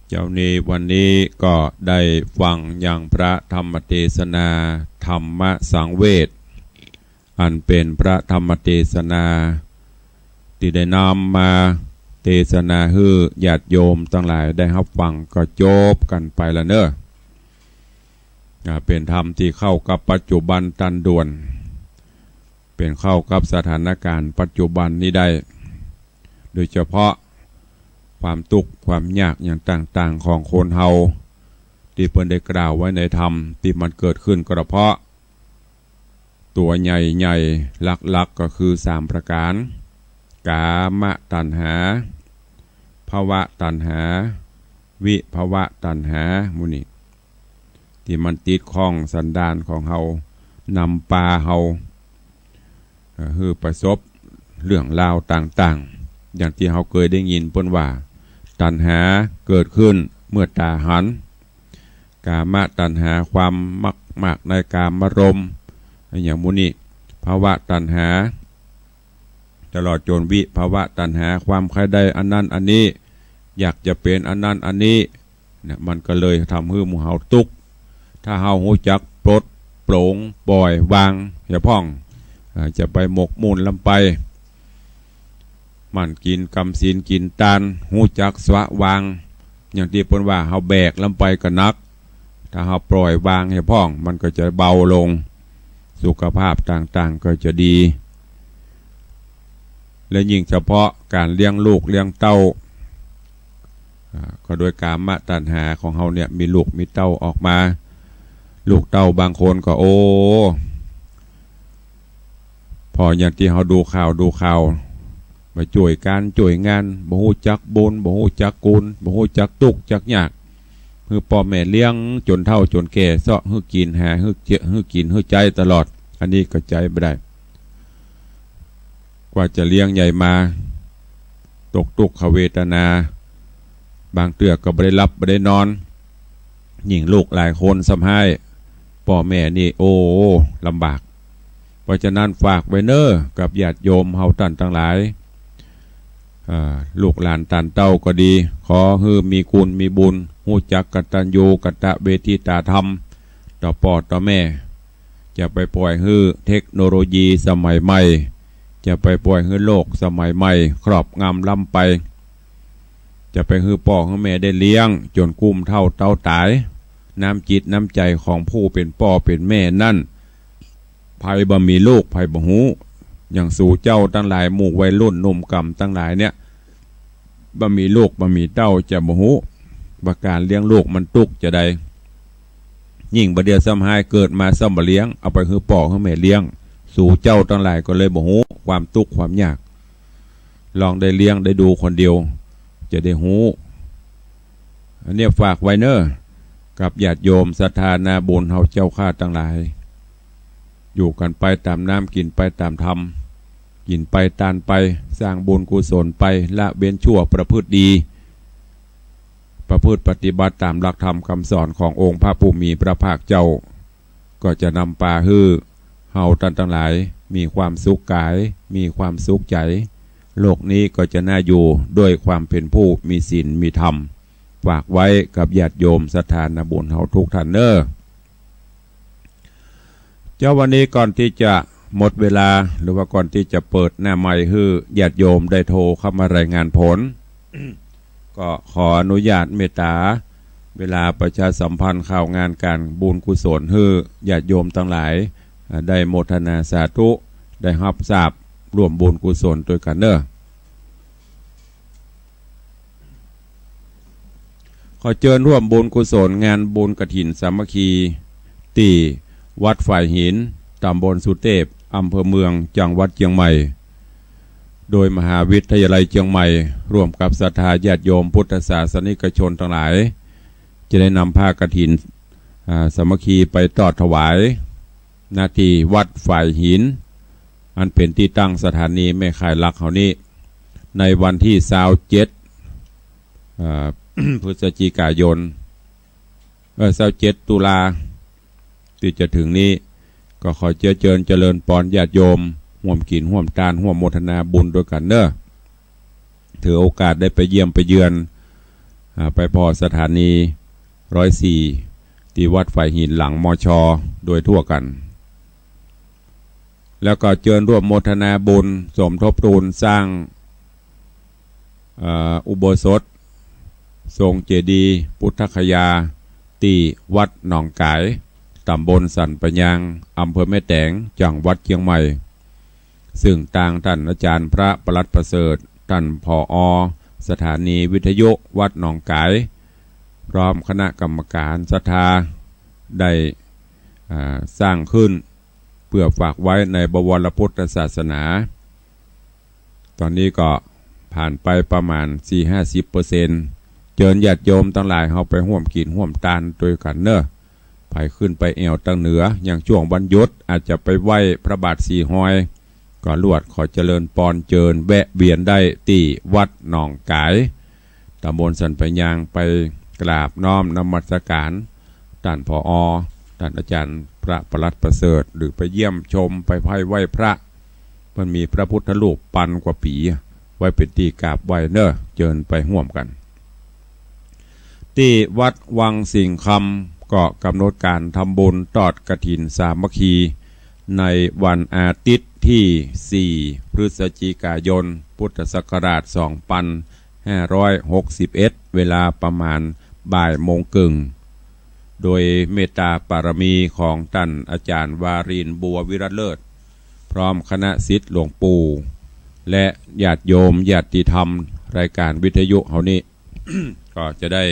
เจ๊านี้วันนี้ก็ได้ฟังยังพระธรรมเตสนา ธรรมสังเวช อันเป๋นพระธรรมเตสนา ตี้ได้นำมาเตสนาหื้อญาติโยมตังหลายได้ฮับฟังก็จบกั๋นไปละเน่อ อ่า เป๋นธรรมตี้เข้ากับปัจจุบันตันด่วน เป๋นเข้ากับสถานก๋ารณ์ปัจจุบันนี้ได้ โดยเฉพาะความตุ๊กข์ความยากอย่างต่างๆ ของคนเฮา ตี้เปิ้นได้กล่าวไว้ในธรรมตี้มันเกิดขึ้นก็เพราะ ตั๋วใหญ่ๆ หลักๆ ก็คือสามประก๋าน กามตัณหา ภวตัณหา วิภวตัณหา หมู่นี้ ตี้มันติดข้องสันดานของเฮา นำปาเฮา เอ่อ หื้อประสบเรื่องราวต่างๆ อย่างตี้เฮาเกยได้ยินเปิ้นว่า ตัณหาเกิดขึ้นเมื่อต๋าหัน กามตัณหา ความมักมากในกามารมณ์ อะหยังหมู่นี้ ภวตัณหา ตลอดจ๋นวิภวตัณหา ความใค่ได้อันนั้นอันนี้ อยากจะเป๋นอันนั้นอันนี้ เนี่ย มันก็เลยทำหื้อหมู่เฮาตุ๊กข์ ถ้าเฮาฮู้จักปลดปลงปล่อยวาง อย่าพ่อง อ่า จะไปหมกมุ่นลำไป หมั่นกิ๋นกำศีลกิ๋นตาน ฮู้จักสละวาง อย่างตี้เปิ้นว่าเฮาแบกลำไปก็หนัก ถ้าเฮาปล่อยวางอย่าพ่อง มันก็จะเบาลง สุขภาพต่างๆ ก็จะดี และยิ่งเฉพาะก๋านเลี้ยงลูกเลี้ยงเต้า อ่า ก็โดยกามตัณหาของเฮาเนี่ย มีลูกมีเต้าออกมา ลูกเต้าบางคนก็ โอ้ ผ่ออย่างตี้เฮาดูข่าว ดูข่าว บ่จ้วยก๋านจ้วยงาน บ่ฮู้จักบุญ บ่ฮู้จักคุณ บ่ฮู้จักตุ๊กจักยาก หื้อป้อแม่เลี้ยงจ๋นเฒ่าจ๋นแก่ เซาะหื้อกิ๋น หาหื้อเจ๊ะ หื้อกิ๋นหื้อใจ๊ตลอด อันนี้ก็ใจ๊บ่ได้ กว่าจะเลี้ยงใหญ่มา ตกตุ๊กขเวทนา บางเตื้อก็บ่ได้หลับบ่ได้นอน ยิ่งลูกหลายคนซ้ำฮ้าย ป้อแม่นี่ โอ้ ลำบาก เพราะฉะนั้นฝากไว้เน่อ กับญาติโยมเฮาต้านตังหลาย เอ่อ ลูกหลานต้านเต้าก็ดี ขอหื้อมีคุณมีบุญ ฮู้จักกตัญญูกตเวทิตาธรรม ต่อป้อต่อแม่ จะไปปล่อยหื้อเทคโนโลยีสมัยใหม่ จะไปปล่อยหื้อโลกสมัยใหม่ครอบงำล้ำไป จะไปหื้อป้อหื้อแม่ได้เลี้ยงจ๋นกุ้มเฒ่าเต๊าต๋าย น้ำจิตน้ำใจ๋ของผู้เป๋นป้อเป๋นแม่นั้น ใผบ่มีลูกใผบ่ฮู้ อย่างสูเจ้าตังหลาย หมู่วัยรุ่นหนุ่มก่ำตังหลายเนี่ย บ่มีลูกบ่มีเต้าจะบ่ฮู้ ว่าก๋านเลี้ยงลูกมันตุ๊กจาใด ยิ่งบ่าเดี่ยวซ้ำฮ้ายเกิดมาซ้ำบ่เลี้ยง เอาไปหื้อป้อหื้อแม่เลี้ยง สูเจ้าตังหลายก็เลยบ่ฮู้ความตุ๊กความยาก ลองได้เลี้ยงได้ดูคนเดียว จะได้ฮู้ อันเนี้ยฝากไว้เน่อ กับญาติโยมศรัทธานาบุญเฮาเจ้าข้าตังหลาย อยู่กั๋นไปต๋ามน้ำ กิ๋นไปต๋ามธรรม กิ๋นไปตานไป สร้างบุญกุศลไป ละเว้นชั่วประพฤติดี ประพฤติปฏิบัติต๋ามหลักธรรมกำสอนขององค์พระผู้มีพระภาคเจ้า ก็จะนำปาหื้อเฮาต้านตังหลาย มีความสุขก๋าย มีความสุขใจ๋ โลกนี้ก็จะน่าอยู่ด้วยความเป๋นผู้มีศีลมีธรรม ฝากไว้กับญาติโยมศรัทธานาบุญเฮาทุกต้านเน่อ เจ๊าวันนี้ก่อนตี้จะหมดเวลา หรือว่าก่อนตี้จะเปิดหน้าไมค์หื้อญาติโยมได้โทรเข้ามารายงานผล ก็ขออนุญาตเมตต๋า เวลาประชาสัมพันธ์ข่าวงานก๋านบุญกุศลหื้อญาติโยมตังหลาย อ่า ได้โมทนาสาธุ ได้ฮับทราบร่วมบุญกุศลตวยกั๋นเน่อ ขอเจิญฮ่วมบุญกุศลงานบุญกฐินสามัคคี ตี้วัดฝายหิน ต๋ำบลสุเตพ อำเภอเมือง จังหวัดเจียงใหม่ โดยมหาวิทยาลัยเจียงใหม่ ฮ่วมกับศรัทธาญาติโยมพุทธศาสนิกชนตังหลาย จะได้นำผ้ากฐิน อ่า สามัคคีไปตอดถวาย ณ ตี้วัดฝายหิน อันเป๋นตี้ตั้งสถานีแม่ข่ายหลักเฮานี้ ในวันตี้ซาวเจ็ด เอ่อ พฤศจิกายน เอ่อ ซาวเจ็ดตุลา ตี้จะเถิงนี้ ก็ขอเจื้อเจิญเจริญปอนญาติโยม ฮ่วมกิ๋นฮ่วมตาน ฮ่วมโมทนาบุญตวยกั๋นเน่อ ถือโอกาสได้ไปเยี่ยมไปเยือน อ่า ไปผ่อสถานีร้อยสี่ ตี้วัดฝายหินหลัง มช. โดยทั่วกั๋น แล้วก็เจิญฮ่วมโมทนาบุญสมทบปูนสร้าง เอ่อ อุโบสถ ทรงเจดีย์พุทธคยา ตี้วัดหนองก๋าย ต๋ำบลสันป่ายาง อำเภอแม่แตง จังหวัดเจียงใหม่ ซึ่งตางต้านอาจ๋ารย์พระปลัดประเสริฐ ต้าน ผอ. สถานีวิทยุวัดหนองก๋าย พร้อมคณะกรรมก๋านศรัทธา ได้ อ่า สร้างขึ้น เปื้อฝากไว้ในบวรพุทธศาสนา ต๋อนนี้ก็ผ่านไปประมาณสี่ห้าสิบเปอร์เซ็นต์ เจิญญาติโยมตังหลายเฮาไปฮ่วมกิ๋นฮ่วมตานตวยกั๋นเน่อ ใผขึ้นไปแอ่วตางเหนือ อย่างช่วงวันหยุดอาจจะไปไหว้พระบาทสี่ฮอย ก็ลวดขอเจริญปอนเจิญแวะเวียนได้ตี้วัดหนองก๋าย ต๋ำบลสันป่ายาง ไปกราบน้อมนมัสก๋านต้าน ผอ. ต้านอาจ๋ารย์พระปลัดประเสริฐ หรือไปเยี่ยมชม ไปไหว้ ไหว้พระ มันมีพระพุทธรูปปันกว่าปี๋ ไว้เป๋นตี้กราบไหว้เน่อ เจิญไปฮ่วมกั๋น ตี้วัดวังสิงห์คำ ก็ก๋ำหนดก๋านทำบุญตอดกฐินสามัคคี ในวันอาทิตย์ตี้สี่ พฤศจิกายน พุทธศักราชสองปันห้าร้อยหกสิบเอ็ด เวลาประมาณบ่ายโมงเกิ่ง โดยเมตตาปารมีของต้านอาจ๋ารย์วารินทร์ บัววิรัตเลิศ พร้อมคณะศิษย์หลวงปู่ และญาติโยมญาติธรรม รายก๋านวิทยุเฮานี้ ก็จะได้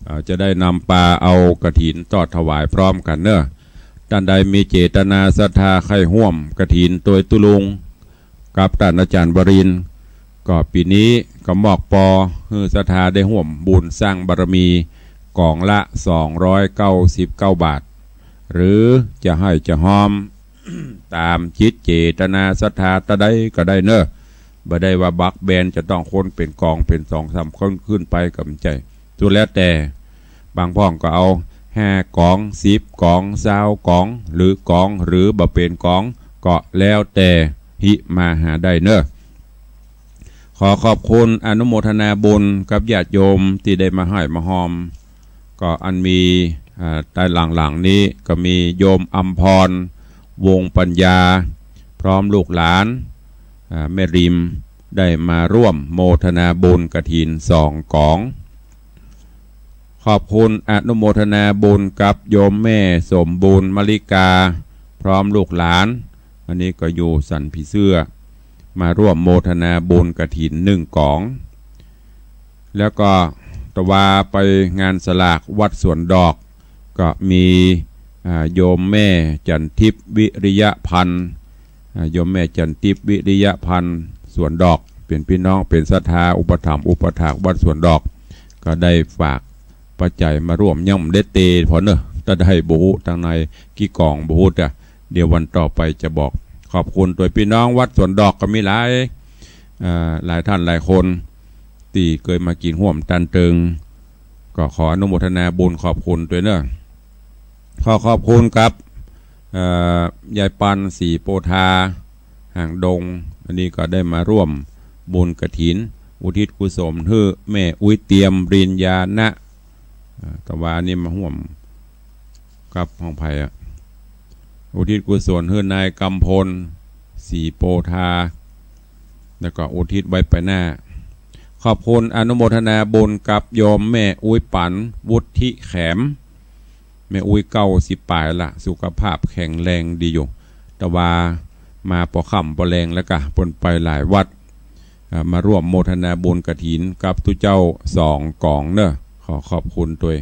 เอ่อ จะได้นำปาเอากฐินตอดถวายพร้อมกั๋นเน่อ ต้านใดมีเจตนาศรัทธาใค่ฮ่วมกฐินตวยตุ๊ลุง กับต้านอาจ๋ารย์วรินทร์ ก็ปี๋นี้ก็มอบปอหื้อศรัทธาได้ฮ่วมบุญสร้างบารมีก๋องละสองร้อยเก้าสิบเก้าบาท หรือจะไห้จะฮอม ต๋ามจิตเจตนาศรัทธาตาใดก็ได้เน่อ บ่ได้ว่าบักแบนจะต้องคนเป๋นก๋องเป๋นสองสามคนขึ้นไปก็บ่ใจ้ สุดแล้วแต่ บางพ่องก็เอาห้าก๋อง สิบก๋อง ซาวก๋อง หรือก๋อง หรือบ่เป๋นก๋อง ก็แล้วแต่ หิมาหาได้เน่อ ขอขอบคุณอนุโมทนาบุญกับญาติโยมตี้ได้มาไห้มาฮอม ก็อันมี อ่า ใต้หลังๆ นี้ก็มีโยมอำพร วงศ์ปัญญา พร้อมลูกหลาน อ่า แม่ริม ได้มาร่วมโมทนาบุญกฐินสองก๋อง ขอบคุณอนุโมทนาบุญกับโยมแม่สมบูรณ์มะลิกา พร้อมลูกหลาน อันนี้ก็อยู่สันผีเสื้อ มาร่วมโมทนาบุญกฐินหนึ่งก๋อง แล้วก็ตะวาไปงานสลากวัดสวนดอก ก็มี อ่า โยมแม่จันทิพย์วิริยพันธ์ อ่า โยมแม่จันทิพย์วิริยพันธ์ สวนดอก เป๋นพี่น้อง เป๋นศรัทธาอุปถัมภ์อุปถากวัดสวนดอก ก็ได้ฝากปัจจัยมาร่วม ยังบ่ได้เต๋พอเน่อ ตาใดบ่ฮู้ ตางในกี่ก๋องบ่ฮู้ แต่เดี๋ยววันต่อไปจะบอก ขอบคุณตวยพี่น้องวัดสวนดอกก็มีหลาย อ่า หลายท่านหลายคน ตี้เกยมากิ๋นฮ่วมตานเติง ก็ขออนุโมทนาบุญขอบคุณตวยเน่อ ขอขอบคุณกับ เอ่อ ยายปัน ศรีโพธา หางดง อันนี้ก็ได้มาร่วมบุญกฐิน อุทิศกุศลหื้อแม่อุ๊ยเตียม ริญญานะ อ่า ตะวานี้มาฮ่วมกับของใผอะ อุทิศกุศลหื้อนายกำพล ศรีโพธา แล้วก็อุทิศไว้ไปหน้า ขอบคุณอนุโมทนาบุญกับโยมแม่อุ๊ยปัน วุฒิแขม แม่อุ๊ยเก้าสิบป๋ายละ สุขภาพแข็งแรงดีอยู่ ตะวามาปอค่ำปอแลงแล้วกะ เปิ้นไปหลายวัด อ่า มาร่วมโมทนาบุญกฐินกับตุ๊เจ้าสองก๋องเน่อ ขอขอบคุณตวย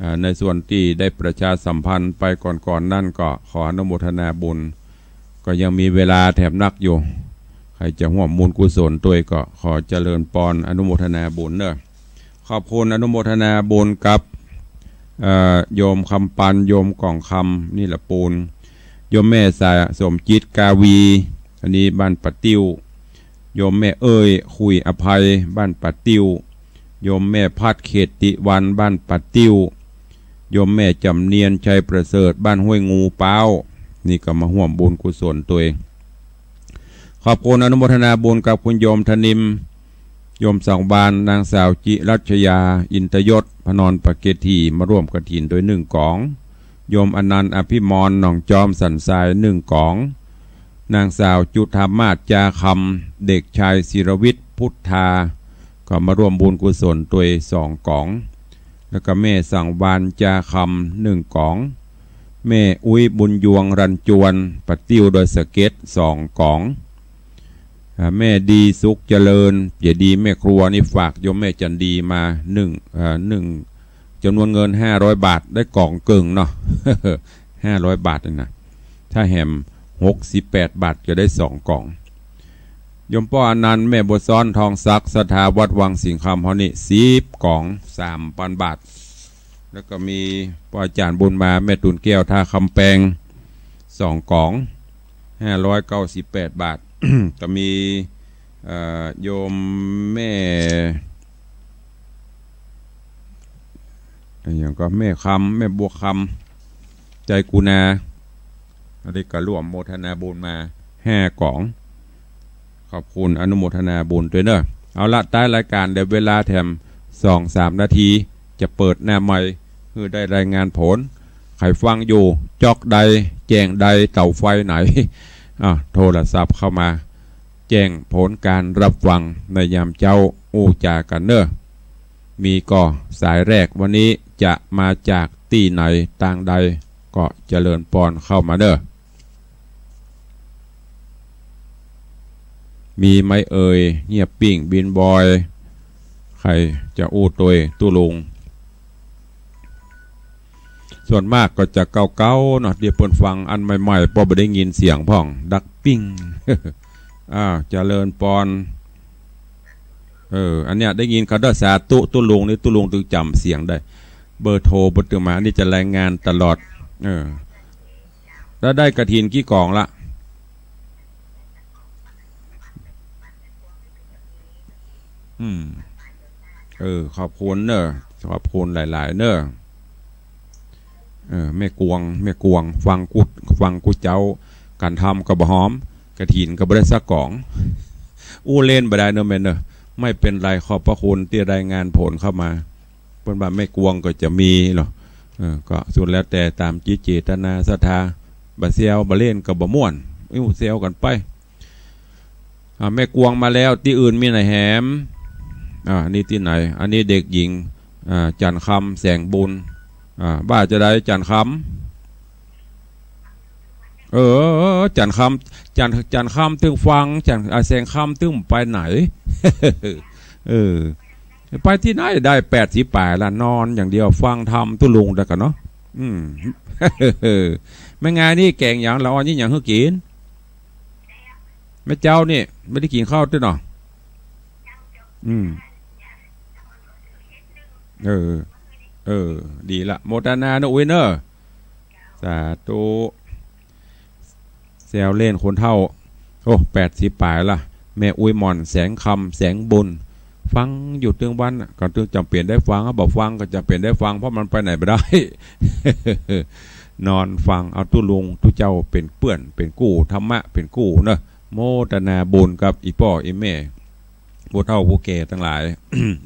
อ่า ในส่วนตี้ได้ประชาสัมพันธ์ไปก่อนๆ นั้นก็ขออนุโมทนาบุญ ก็ยังมีเวลาแถมนักอยู่ ใผจะฮ่วมบุญกุศลตวยก็ขอเจริญปอนอนุโมทนาบุญเน่อ ขอบคุณอนุโมทนาบุญกับ เอ่อ โยมคำปัน โยมก่องคำ นิรปูน โยมแม่สา สมจิตกาวี อันนี้บ้านป่าติ้ว โยมแม่เอ้ย ขุยอภัย บ้านป่าติ้ว โยมแม่พัดเขตติวรรณ บ้านป่าติ้ว โยมแม่จำเนียน ชัยประเสริฐ บ้านห้วยงูเป๊า นี่ก็มาฮ่วมบุญกุศลตวย ขอบคุณอนุโมทนาบุญกับคุณโยมธนิม โยมสังวาล นางสาวจิรัชยา อินทยศ พนรปเกถี มาร่วมกฐินตวยหนึ่งก๋อง โยมอนันต์ อภิมร หนองจอมสันทราย หนึ่งก๋อง นางสาวจุฑามาศ จาคำ เด็กชายศิรวิทย์ พุทธา ก็มาร่วมบุญกุศลตวยสองก๋อง แล้วก็แม่สังวาล จาคำ หนึ่งก๋อง แม่อุ๊ย บุญยวง รันจวน ป่าติ้วดอยสะเก็ด สองก๋อง อ่า แม่ดีสุขเจริญ เจดีย์แม่ครัวนี่ฝากโยมแม่จันดีมาหนึ่ง เอ่อ หนึ่ง จำนวนเงินห้าร้อยบาท ได้ก๋องเกิ่งเนาะ ห้าร้อยบาทนี่นะ ถ้าแหมหกสิบแปดบาทจะได้สองก๋อง โยมป้ออนันต์ แม่บัวซ้อน ทองศักดิ์ ศรัทธาวัดวังสิงห์คำเฮานี่ สิบก๋อง สามปันบาท แล้วก็มีป้ออาจ๋ารย์บุญมา แม่ตูนแก้ว ท่าคำแปง สองก๋อง ห้าร้อยเก้าสิบแปดบาท ก็มี เอ่อ โยมแม่ อะหยังก็แม่คำ แม่บัวคำ ใจกุณา อันนี้ก็ร่วมโมทนาบุญมาห้าก๋อง ขอบคุณอนุโมทนาบุญตวยเนอะ เอาละ ท้ายรายการเหลือเวลาแถมสองสามนาที จะเปิดหน้าไมค์ หื้อได้รายงานผล ใผฟังอยู่จ๊อกใด แจ้งใด เต๋าไฟไหน อ่ะ โทรศัพท์เข้ามา แจ้งผลการรับฟังในยามเจ๊า อู้จ๋ากั๋นเน่อ มีก่อ สายแรกวันนี้จะมาจากตี้ไหนตางใด ก็เจริญปอนเข้ามาเน่อ มีไหมเอ่ย เฮียปิ้ง บินบอย ใผจะอู้ตวย ตุ๊ลุง ส่วนมากก็จะเก่าๆ เนาะ เดี๋ยวเปิ้นฟังอันใหม่ๆ ป้อบ่ได้ยินเสียงพ่อง ดักปิ้ง อ้าว เจริญปอน เออ อันเนี้ยได้ยินเขาเด้อ สาธุ ตุ๊ลุงนี่ ตุ๊ลุงตึงจ๋ำเสียงได้ เบอร์โทรบ่ตึงมา อันนี้จะรายงานตลอด เออ แล้วได้กฐินกี่ก๋องละ อืม เออ ขอบคุณเน่อ ขอบคุณหลายๆ เน่อ เออ แม่กวง แม่กวง ฟังกู้ ฟังกู้เจ๊า ก๋านทำก็บ่หอม กฐินก็บ่ได้สักก๋อง อู้เล่นบ่ได้เน่อแม่เน่อ ไม่เป็นไร ขอบพระคุณตี้รายงานผลเข้ามา เปิ้นว่าแม่กวงก็จะมีเนาะ เออ ก็สุดแล้วแต่ต๋ามจิตเจตนาศรัทธา บ่แซวบ่เล่นก็บ่ม่วน อิ้ว แซวกั๋นไป อ่า แม่กวงมาแล้ว ตี้อื่นมีไหนแหม อ่า นี่ตี้ไหน อันนี้เด็กหญิง อ่า จันทร์คำ แสงบุญ อ่า ว่าจะได้จันทร์คำ เออ จันทร์คำ จันทร์ จันทร์คำตึงฟัง จันทร์ อ่า แสงคำตึงไปไหน เออ ไปตี้ไหนได้แปดสิบป๋ายละ นอนอย่างเดียว ฟังธรรมตุ๊ลุงได้กั๋นเนาะ อืม แม่งายนี่แก๋งหยัง ละอ่อนนี่หยังหื้อกิ๋น แม่เจ๊านี่ บ่ได้กิ๋นข้าวตี้เนาะ อืม เออ เออ ดีละ โมทนาเน่ออุ๊ยเน่อ สาธุ แซวเล่นคนเฒ่า โอ้ แปดสิบป๋ายละ แม่อุ๊ยหม่อน แสงคำ แสงบุญ ฟังอยู่ตึงวันน่ะ ก็ตึงจ๋ำเป๋นได้ฟัง บ่ฟังก็จ๋ำเป๋นได้ฟัง เพราะมันไปไหนบ่ได้ นอนฟังเอาตุ๊ลุงตุ๊เจ้าเป๋นเปื้อน เป๋นกู้ ธรรมะเป๋นกู้เนาะ โมทนาบุญกับอี่ป้ออี่แม่ ผู้เฒ่าผู้แก่ตังหลาย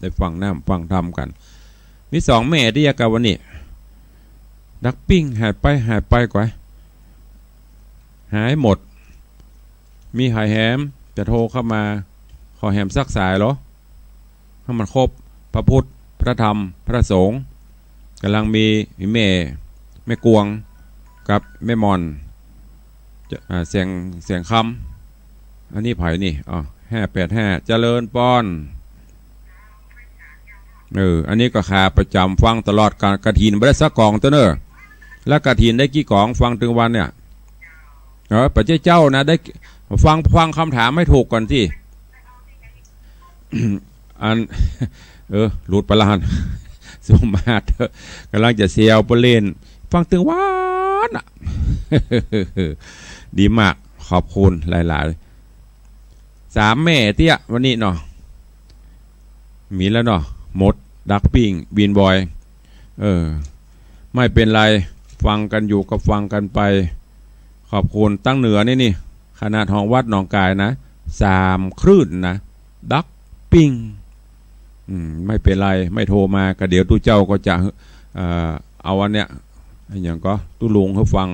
ได้ฟังน้ำฟังธรรมกั๋น มีสองแม่ตี้ยากั๋นวันนี้ ดักปิ้งหายไปหายไปก๋วย หายหมด มีใผแหมจะโทรเข้ามา ขอแหมสักสายเหรอ หื้อมันครบ พระพุทธ พระธรรม พระสงฆ์ ก๋ำลังมีแม่ แม่กวง กับแม่หม่อน จะ อ่า แสง แสงคำ อันนี้ใผนี่ อ๋อ ห้าแปดห้า เจริญปอน เออ อันนี้ก็ขาประจ๋ำ ฟังตลอดก๋านกฐิน บ่ได้สักก๋องเต๊อะเน่อ แล้วกฐินได้กี่ก๋อง ฟังตึงวันเนี่ย เออ ปัจจัยเจ้านะ ได้ ฟัง ฟังคำถามให้ถูกก่อนสิ อัน เออ หลุดไปละหั้น สมมาเถอะ ก๋ำลังจะแซวเปิ้นเล่น ฟังตึงวันน่ะ ดีมาก ขอบคุณหลายๆ สามแม่เตี้ยวันนี้เนาะ มีแล้วเนาะ มด ดักปิ้ง บินบอย เออ ไม่เป็นไร ฟังกันอยู่ก็ฟังกันไป ขอบคุณ ตังเหนือนี่นี่ ขนาดห้องวัดหนองกายนะ สามคลื่นนะ ดักปิ้ง อืม ไม่เป็นไร ไม่โทรมา ก็เดี๋ยวตุ๊เจ้าก็จะ เอ่อ เอาอันเนี้ย อะหยังก็ ตุ๊ลุงหื้อฟัง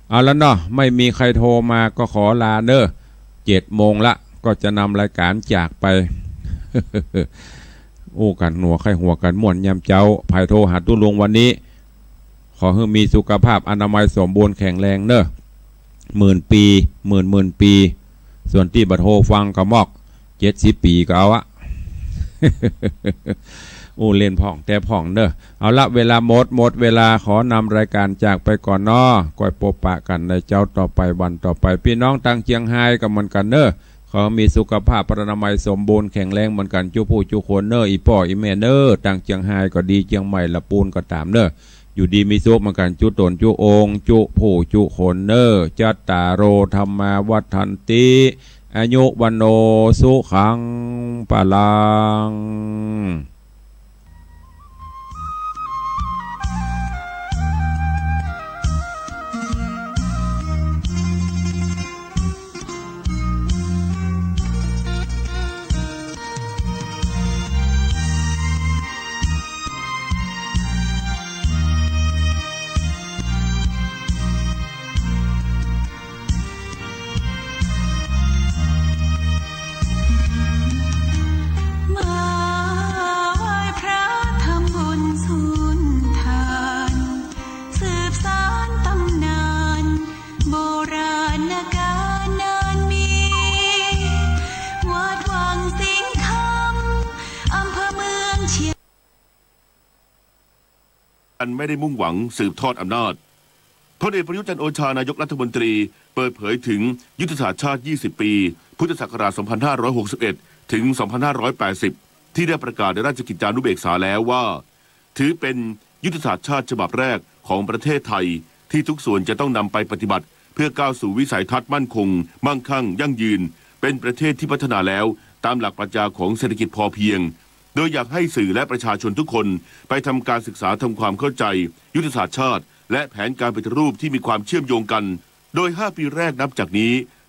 เอาละเนาะ ไม่มีใครโทรมาก็ขอลาเน้อ เจ็ดโมงละ ก็จะนำรายการจากไป อู้กั๋นหัวใค่หัวกั๋นม่วนยามเจ๊า ใผโทรหาตุ๊ลุงวันนี้ ขอหื้อมีสุขภาพอนามัยสมบูรณ์แข็งแรงเน้อ หมื่นปี หมื่นหมื่นปี ส่วนตี้บ่โทรฟังก็มอก เจ็ดสิบปีก็เอาอะ อู้เล่นพ่องแต่พ่องเน้อ เอาละ เวลาหมด หมดเวลา ขอนำรายการจากไปก่อนเนาะ ก้อยปบปะกั๋นในเจ๊าต่อไป วันต่อไป ปี้น้องตางเจียงฮายก็เหมือนกั๋นเน้อ ขอมีสุขภาพอนามัยสมบูรณ์แข็งแรงเหมือนกั๋น จุผู้จุคนเน้อ อี่ป้ออี่แม่เน้อ ตางเจียงฮายก็ดี เจียงใหม่ละปูนก็ต๋ามเน้อ อยู่ดีมีสุขเหมือนกั๋น จุต๋นจุองค์ จุผู้จุคนเน้อ จัตตาโร ธัมมา วัฑันติ อายุ วัณโณ สุขัง พลัง มาไหว้พระทำบุญสุนทาน สืบสานตำนาน โบราณกาลนานมี วัดวังสิงห์คำ อำเภอเมืองเชียง อันไม่ได้มุ่งหวังสืบทอดอำนาจ พลเอกประยุทธ์ จันทร์โอชา นายกรัฐมนตรี เปิดเผยถึงยุทธศาสตร์ชาติ ยี่สิบ ปี พุทธศักราช สองพันห้าร้อยหกสิบเอ็ด ถึง สองพันห้าร้อยแปดสิบ ที่ได้ประกาศในราชกิจจานุเบกษาแล้วว่า ถือเป็นยุทธศาสตร์ชาติฉบับแรกของประเทศไทย ที่ทุกส่วนจะต้องนำไปปฏิบัติ เพื่อก้าวสู่วิสัยทัศน์มั่นคง มั่งคั่ง ยั่งยืน เป็นประเทศที่พัฒนาแล้ว ตามหลักปรัชญาของเศรษฐกิจพอเพียง โดยอยากให้สื่อและประชาชนทุกคนไปทำการศึกษาทำความเข้าใจยุทธศาสตร์ชาติ และแผนการปฏิรูปที่มีความเชื่อมโยงกัน โดย ห้า ปีแรกนับจากนี้